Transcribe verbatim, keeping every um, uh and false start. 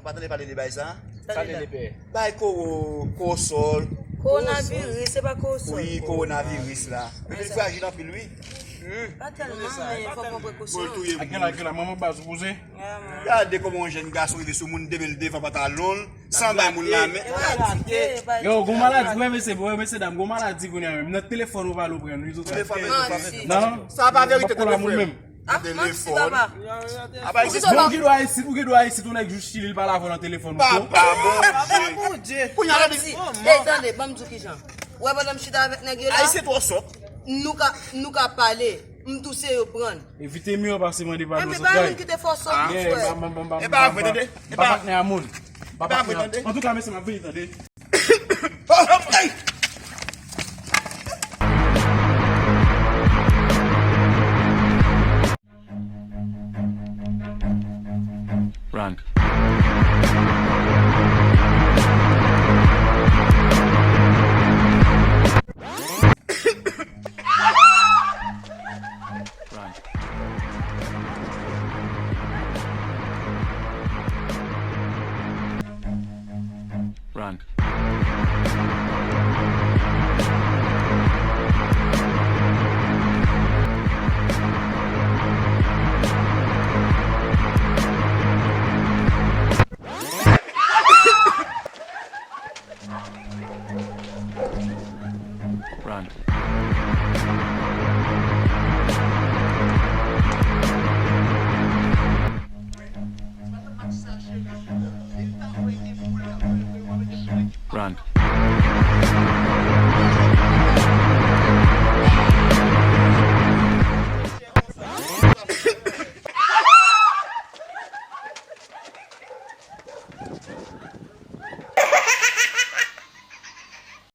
Pa tande pale de bay sa? Sa li ye, pè? Bay kowo, kowosòl. Kowonaviris, se pa kowosòl. Wi, kowonaviris la. Li vin frajil anpil, wi. Hmm. Pa tèlman, men fòk pran prekosyon. Bon, l touye moun. Ak la, ak la, manman baz ou poze. Gade kòman yon jèn gason rive sou moun, demen l devan pantalon l, san bay moun la men. Yo, gon maladi, wè, mesye, wè, mesye dam, gon maladi kounye a menm. Nan telefòn ou pale ou pran, wi, zot sa. Telefòn, telefòn. Non. Sa pa verite, telefòn. Ap manti, papa. Ou gen dwa isit, ou gen dwa isit, yon nèg jis chili, li pale avè w nan telefòn ou. Papa Bondye. Kounye a la, di, ey, tande, ban m di w kijan. Ou wè pandan m chita avèk nèg yo la, Ayisyen twò sòt. Nou ka, nou ka pale, m tou se yo pran. Evite mi an pase mande padon. Enben, pa yon moun ki te fò sòt, frè. E pa vre, tande. E pa patnè a moun. Pa patnè a moun. Antouka, mesye, m ap vini, tande. Oh, hey! Rank. Rank. Rank. Rank. Rank.